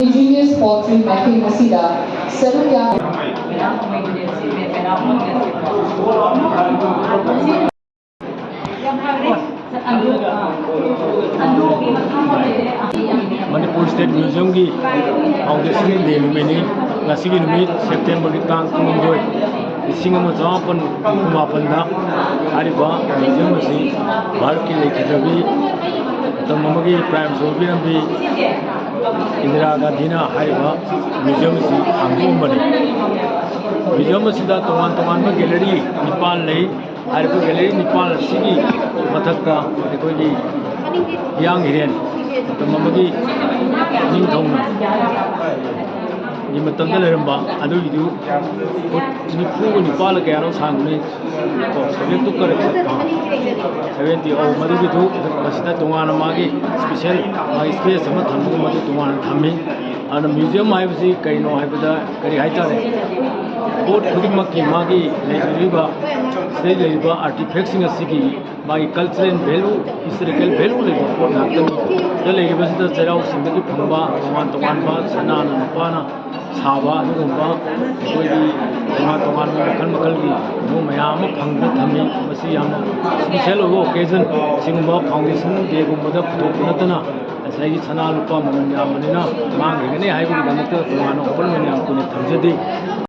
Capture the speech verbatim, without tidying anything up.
Indigenous Poetry Mapping ꯑꯁꯤꯗ ꯁꯔꯨꯛ ꯌꯥ ꯃꯅꯤꯄꯨꯔ ꯁ꯭ꯇꯦꯠ ꯃ꯭ꯌꯨꯖꯤꯌꯝꯒꯤ ꯐꯥꯎꯟꯗꯦꯁꯟ ꯗꯦ ꯅꯨꯃꯤꯠꯅꯤ꯫ ꯉꯁꯤꯒꯤ ꯅꯨꯃꯤꯠ ꯁꯦꯞꯇꯦꯝꯕꯔꯒꯤ ꯇꯥꯡ ꯀꯨꯟꯍꯨꯝꯗꯣꯏ, ꯂꯤꯁꯤꯡ ꯑꯃ ꯆꯃꯥꯄꯟ ꯍꯨꯝꯐꯨ ꯃꯥꯄꯟꯗ ꯍꯥꯏꯔꯤꯕ ꯃ꯭ꯌꯨꯖꯤꯌꯝ ꯑꯁꯤ ꯚꯥꯔꯠꯀꯤ ꯂꯩꯈꯤꯗ꯭ꯔꯕꯤ ꯃꯇꯝ ꯑꯃꯒꯤ ꯄ꯭ꯔꯥꯏꯝ ꯃꯤꯅꯤꯁꯇꯔ ꯑꯣꯏꯕꯤꯔꯝꯕꯤ ꯏꯟꯗꯤꯔꯥ ꯒꯥꯟꯙꯤꯅ ꯍꯥꯏꯔꯤꯕ ꯃ꯭ꯌꯨꯖꯤꯌꯝ ꯑꯁꯤ ꯍꯥꯡꯗꯣꯛꯑꯝꯕꯅꯤ꯫ ꯃ꯭ꯌꯨꯖꯤꯌꯝ ꯑꯁꯤꯗ ꯇꯣꯉꯥꯟ ꯇꯣꯉꯥꯟꯕ ꯒꯦꯂꯔꯤ ꯅꯤꯄꯥꯟ ꯂꯩ꯫ ꯍꯥꯏꯔꯤꯕ ꯒꯦꯂꯔꯤ ꯅꯤꯄꯥꯜ ꯑꯁꯤꯒꯤ ꯃꯊꯛꯇ ꯑꯩꯈꯣꯏꯒꯤ ꯍꯤꯌꯥꯡ ꯍꯤꯔꯦꯟ ꯃꯇꯝ ꯑꯃꯒꯤ ꯅꯤꯡꯊꯧꯅ ꯒꯤ ꯃꯇꯝꯗ ꯂꯩꯔꯝꯕ ꯑꯗꯨꯒꯤꯗꯨ ꯐꯨꯠ ꯅꯤꯐꯨꯒ ꯅꯤꯄꯥꯜ ꯀꯌꯥꯅꯣ ꯁꯥꯡꯕꯅꯤ꯫ ꯀꯣ, ꯁꯚꯦꯟꯇꯤ ꯀꯔꯦꯛ, ꯑꯥ, ꯁꯚꯦꯟꯇꯤ, ꯑꯧ, ꯃꯗꯨꯒꯤꯗꯨ ꯃꯁꯤꯗ ꯇꯣꯉꯥꯟꯅ ꯃꯥꯒꯤ ꯏꯁꯄꯤꯁꯦꯜ, ꯃꯥꯒꯤ ꯁ꯭ꯄꯦꯁ ꯑꯃ ꯊꯝꯃꯒ ꯃꯗꯨ ꯇꯣꯉꯥꯟꯅ ꯊꯝꯃꯤ꯫ ꯑꯗꯨꯅ ꯃ꯭ꯌꯨꯖꯤꯌꯝ ꯍꯥꯏꯕꯁꯤ ꯀꯩꯅꯣ ꯍꯥꯏꯕꯗ, ꯀꯔꯤ ꯍꯥꯏꯇꯥꯔꯦ, ꯄꯣꯠ ꯈꯨꯗꯤꯡꯃꯛꯀꯤ ꯃꯥꯒꯤ ꯂꯩꯔꯤꯕ, ꯁꯤꯗ ꯂꯩꯔꯤꯕ ꯑꯥꯔꯇꯤꯐꯦꯛꯁꯤꯡ ꯑꯁꯤꯒꯤ ꯃꯥꯒꯤ ꯀꯜꯆꯔꯦꯜ ꯚꯦꯂꯨ, ꯍꯤꯁꯇꯣꯔꯤꯀꯦꯜ ꯚꯦꯂꯨ ꯂꯩꯕ ꯄꯣꯠ ꯉꯥꯛꯇꯅꯤ꯫ ꯁꯤꯗ ꯂꯩꯔꯤꯕꯁꯤꯗ ꯆꯩꯔꯥꯎ ꯆꯤꯡꯗꯒꯤ ꯐꯪꯕ ꯇꯣꯉꯥꯟ ꯇꯣꯉꯥꯟꯕ ꯁꯅꯥꯅ ꯂꯨꯄꯥꯅ ꯁꯥꯕ ꯑꯗꯨꯒꯨꯝꯕ ꯑꯩꯈꯣꯏꯒꯤ ꯇꯣꯉꯥꯟ ꯇꯣꯉꯥꯟꯕ ꯃꯈꯜ ꯃꯈꯜꯒꯤ ꯀꯩꯅꯣ ꯃꯌꯥꯝ ꯑꯃ ꯐꯪꯗꯨꯅ ꯊꯝꯃꯤ꯫ ꯃꯁꯤ ꯌꯥꯝꯅ ꯏꯁꯄꯤꯁꯦꯜ ꯑꯣꯏꯕ ꯑꯣꯀꯦꯖꯟ, ꯁꯤꯒꯨꯝꯕ ꯐꯥꯎꯟꯗꯦꯁꯟ ꯗꯦꯒꯨꯝꯕꯗ ꯄꯨꯊꯣꯛꯄ ꯅꯠꯇꯅ ꯉꯁꯥꯏꯒꯤ ꯁꯅꯥ ꯂꯨꯄꯥ ꯃꯃꯜ ꯌꯥꯝꯕꯅꯤꯅ ꯃꯥꯡꯈꯤꯒꯅꯤ ꯍꯥꯏꯕꯒꯤꯗꯃꯛꯇ ꯇꯣꯉꯥꯟꯅ ꯑꯣꯄꯟ ꯑꯣꯏꯅ ꯌꯥꯝ ꯀꯨꯏꯅ ꯊꯝꯖꯗꯦ꯫